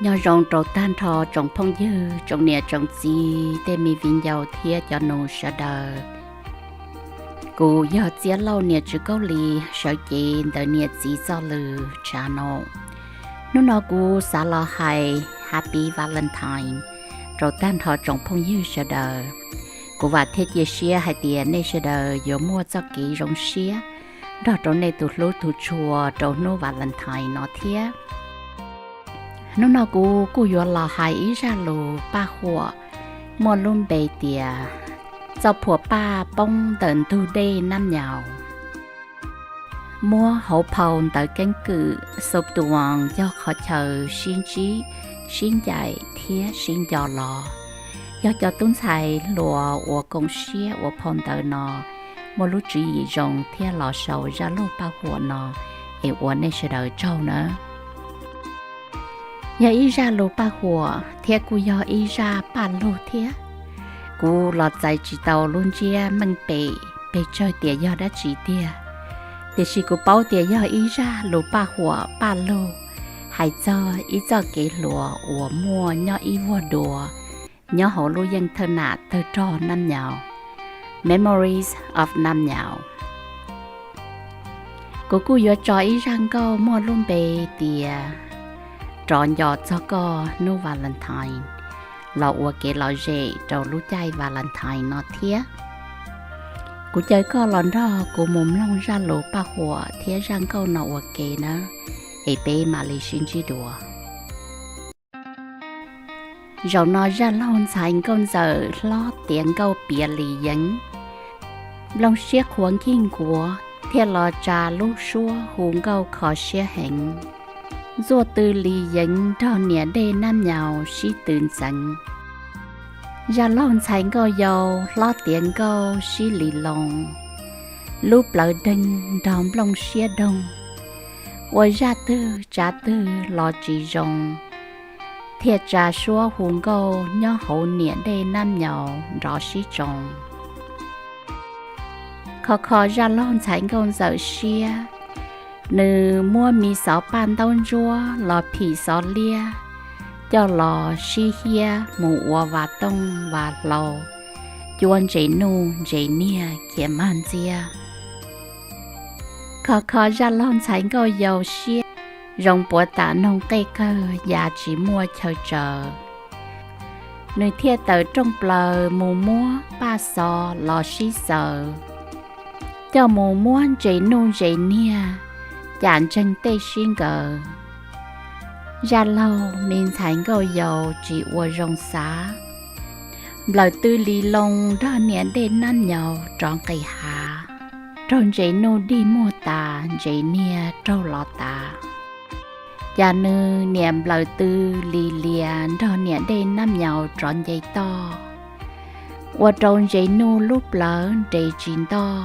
Nyob zoo rau tag nrho tsoom phooj ywg, tsoom niam tsoom txiv, tej me viv ncaus thiab cov nus sawv daws. Kuv yog Txiab Lauj, niam Tswv Kaub Lis, sawv cev ntawm niam txiv txoj lw channel. Hnub no kuv xav los hais Happy Valentine rau tag nrho tsoom phooj ywg sawv daws. Kuv vam thiab cia siab hais tias nej sawv daws yuav muaj txoj kev zoo siab nrog rau nej tus hlub tus tshua rau hnub Valentine no thiab. Hnub no kuv kuj yuav los hais ib zaj lus paj huam muaj lub npe tias txoj phuam paj poob ntawm ntug dej Nab Nyaus. Muab hauv phau ntawv keeb kwm Soptuas cog qhov chaw sib ntsib, sib ncaim thiab sib nco los. Yog cov tub ntxhais hluas uas koom siab ua phau ntawv no muaj lub tswv yim zoo thiab los sau zaj lus paj huam no es ua nej sawv daws tsaug nawb. Yog ib zaj lus paj huam thiab kuj yog ib zaj paj lug thiab. Kuv los txais tsis tau lub ntsiab meej pem pes tsawg tias yog dab tsi tiag, tiam sis kuv paub tias yog ib zaj lus paj huam paj lug hais txog ib txoj kev hluas uas muaj nyob ib vuag dua nyob hauv lub yeej thawj nam tawg rog Nab Nyaus, Memories of Nam Nyaus. Kuv kuj yuav tso ib zaj nkauj muaj lub npe tias Rov nco txog koj hnub Valentine los ua kev lom zem rau lub caij Valentine no thiab. Kuv caw koj los nrog kuv mus mloog zaj lus paj huam thiab zaj nkauj no ua ke nawb, es peb mam li sib ntsib dua. Zaum no zaj laug ntxhais nkauj ntxawm hlob tiav nkauj piav Lis Yeev. Nplooj siab qhuav nkig nkuav thiaj los tsa lub suab hu nkauj kho siab heev. Ntxuaj tw Lis Yeev nrog niam dej Nab Nyaus sib tw ntxeev. Zaj laug ntxhais nkauj yau hlob tiav nkauj sib li loo, lub plawv deeg nrog nplooj siab doog. Ua zaj twg tsav twg los tsis zoo, thiaj tsa suab hu nkauj nyob hauv niam dej Nab Nyaus nrov sib tsoo. Kho kho zaj laug ntxhais nkauj ntxawm siab, nws muab me xov paj ntaub ntsuab los phim xov liab coj los sib hiab mus ua vas tooj vas hlau, cuab ntses nuj ntses niag khiav mag ntxiab. Kho kho zaj laug ntxhais nkauj yau siab, zoo puas tam noog qej kawg ya tsis muaj chaw tsaws. Nws thiaj tawm rooj plaws mus muab paj xov los sib xaws, coj mus muab ntses nuj ntses niag cam ntseeg tej sib nkawd. Zaj laug me ntxhais nkauj yau tsis ua zoo xav, nplawm tw Lis Loo nrog niam dej Nab Nyaus rov nqis hav, raug ntses nuj dig muag tas ntses niag raug los tas. Cas nws niam nplawm tw Lis Lias nrog niam dej Nab Nyaus rov nce toj, ua rau ntses nuj lub plawv nres tsis ntoj,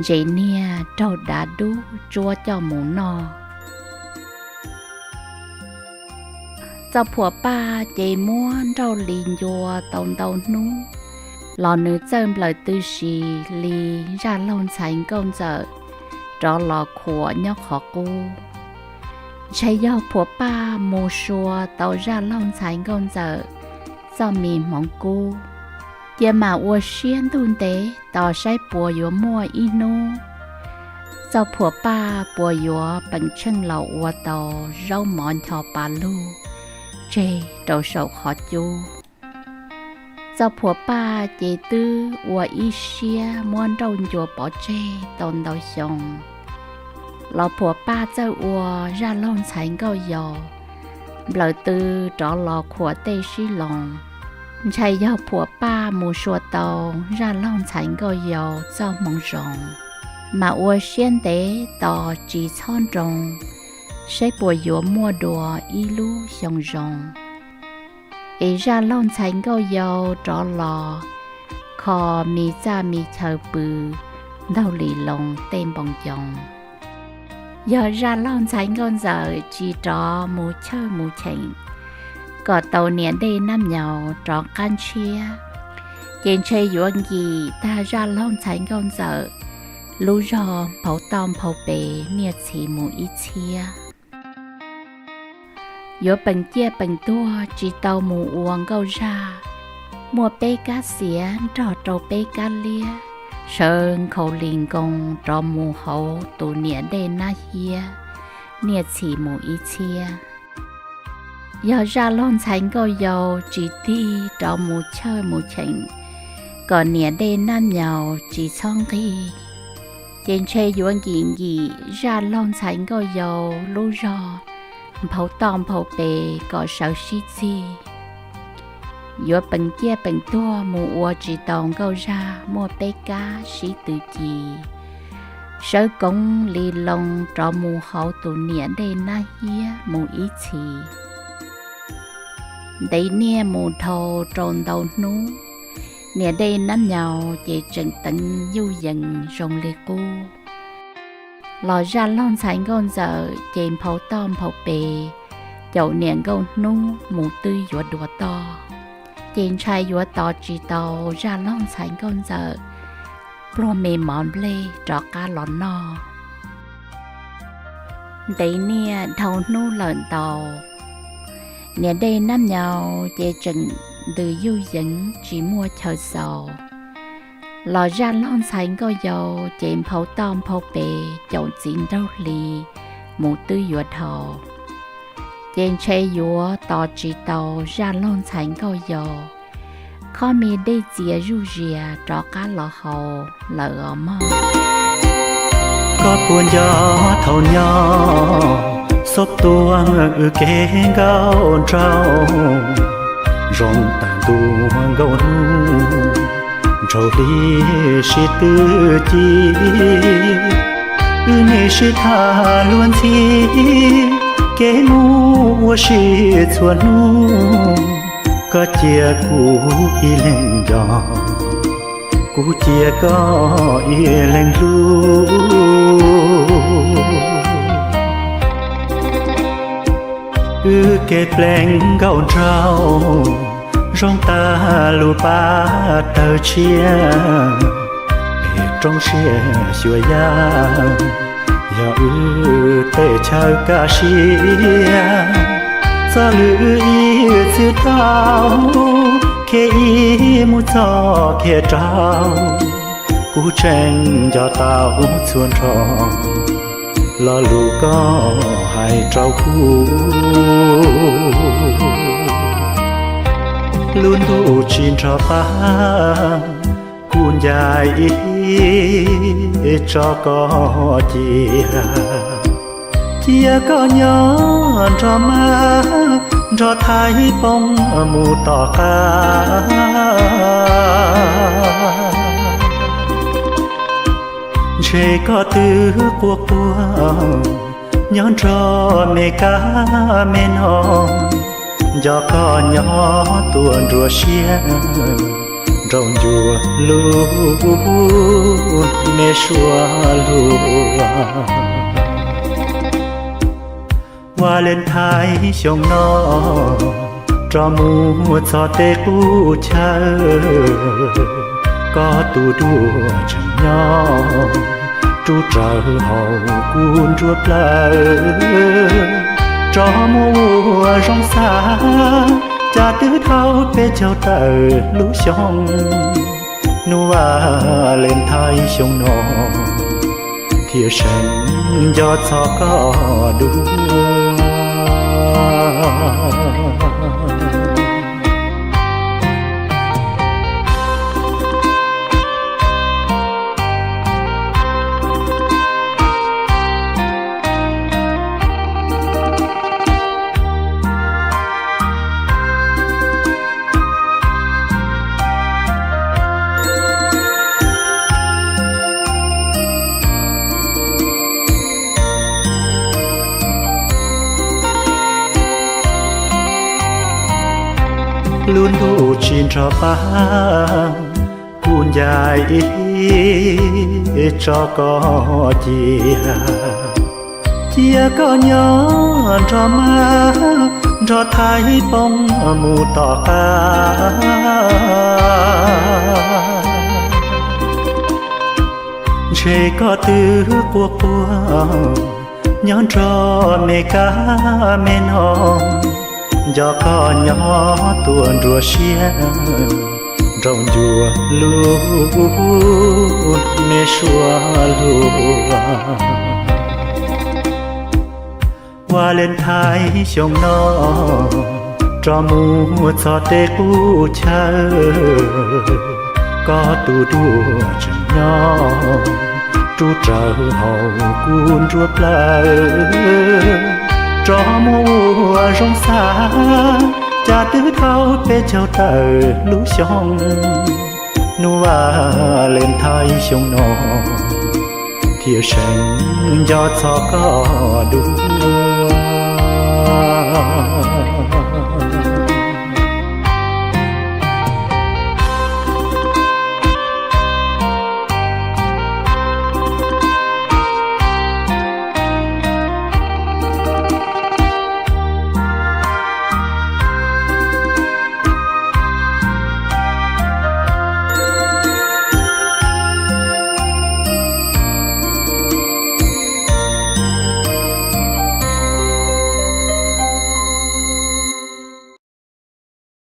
ntses niag raug dav dub tsuab coj mus noj. Txoj phuam paj ces muab nrauj Lis ncua tau ntau hnub, los nws txawj nplawm tw si li zaj laug ntxhais nkauj ntxawm rov los khuam nyob qhov qub. Ntshai yog phuam paj mus sua tau zaj laug ntxhais nkauj ntxawm txoj me hmoov kub. Cia mam ua siab ntuj ntev tos saib puas yuav muaj ib hnub txoj phuam paj puas yuav peem tsheej los ua tau zaub mov ncho pa lug tseg rau saum qhov cub. Txoj phuam paj ces twb ua ib siab muab nrauj ncua pov tseg tau ntau xyoo, los phuam paj txawj ua zaj laug ntxhais nkauj yau nplawm tw rov los khuam tej sib loo. Ntshai yog phuam paj mus sua tau zaj laug ntxhais nkauj yau txoj hmoov zoo, mas ua siab ntev tos tsis txhob nroo, saib puas yuav muaj dua ib lub xyoo zoo. Es zaj laug ntxhais nkauj yau rov los kho me txaj me chaw pw ntaug Lis Loo tej npoo ncoo. Yog zaj laug ntxhais nkauj ntxawm tsis rov mus chawj mus cheem kom tau niam dej Nab Nyaus rov qab ntshiab, ces ntshe yuav nkim tag zaj laug ntxhais nkauj ntxawm lub zog nphau toj nphau pes niaj txhis mus ib txhiab. Yuav peem ciaj peem tuag tsis tau mus ua nkauj zaj, muaj peb kab xiav nrog rau peb kab liab, sawv nkhaus li nkoos rov mus hauv tus niam dej nab hiab, niaj txhis mus ib txhiab. Yog zaj laug ntxhais nkauj yau tsis tig rov mus chawj mus cheem kom niam dej nab nyaus tsis txhob nqig, ces ntshe yuav nkim nkim zaj laug ntxhais nkauj yau lub zog nphau toj nphau pes kom sawv sib txig. Yuav peem ciaj peem tuag mus ua tsis tau nkauj zaj muaj peb kab sib tw ci, sawv koov li loo rov mus hauv tus niam dej nab hiab mus ib txhis. Ntev niaj mus dhau rau ntau hnub, niam dej nab nyaus ces tseem teev yuj yees zoo li qub. Los zaj laug ntxhais nkauj ntxawm ces nphau toj nphau pes, caum niam nkauj hnub mus twb yuav dua toj, ces ntshai yuav tos tsis tau zaj laug ntxhais nkauj ntxawm pluag me mov nplej rov qab los noj. Ntev niaj dhau hnub lawm ntau, niam dej nab nyaus ces tseem ntws yuj yees tsis muaj chaw xaus. Los zaj laug ntxhais nkauj yau ces nphau toj nphau pes caum txiv nraug hli mus twb yuav dhau, ces ntshe yuav tos tsis tau zaj laug ntxhais nkauj yau khob me dej txias zuj zias rov qab los haus lawm os mog. Koj puas nco thaum nyob xob tua wb kev nkauj nraug, zoo tag ntua nkauj hnub nrhau hli sib twj ci. Wb niaj sib tham luag ntxhi, kev mus ua si txhua hnub. Koj cia kuv ib leeg nco, kuv cia koj ib leeg hlub. Wb kev pleev nkauj nraug zoo tag lub pab tawg tshiab, pem roob siab xyuas yaj, yog wb tej chaw kaj siab. Txoj lwm ib txwm tau, khiav ib mus txoj khiav rau, kuv tseem nco tau txhua nrho lo lus koj hais rau kuv. Lub ntuj tsis nrho pab, kuv ncaim ib tso koj cia, cia koj nyob nrog mas, nrog Thaib Poob mus tom qab. Ntshe koj twb quaj quaj, nyob nrog me kab me no, nco koj nyob tuaj nruab siab, nrau ncua lub me suab luag. Valentine xyoo no, rov mus txog tej qub chaw, koj tus duab tseem nyob rub rawv hauv kuv nruab plawv. Rov mus ua zoo xav, cas twb dhau peb caug tawm lub xyoo, hnub Valentine xyoo no, thiaj seem nco txog koj dua. Lub ntuj tsis nrho pab, kuv ncaim ib tso koj cia, cia koj nyob nrog mas, nrog Thaib Poob mus tom qab. Ntshe koj twb quaj quaj, Nyob nrog me kab me noog, nco koj nyob tuaj nruab siab, nrau ncua lub me suab luag. Valentine xyoo no, rov mus txog tej qub chaw, koj tus duaj tseem nyob rub rawv hauv kuv nruab plawv. Rov mus ua zoo xav, cas twb dhau peb caug tawm lub xyoo, hnub Valentine xyoo no, thiaj seem nco txog koj dua.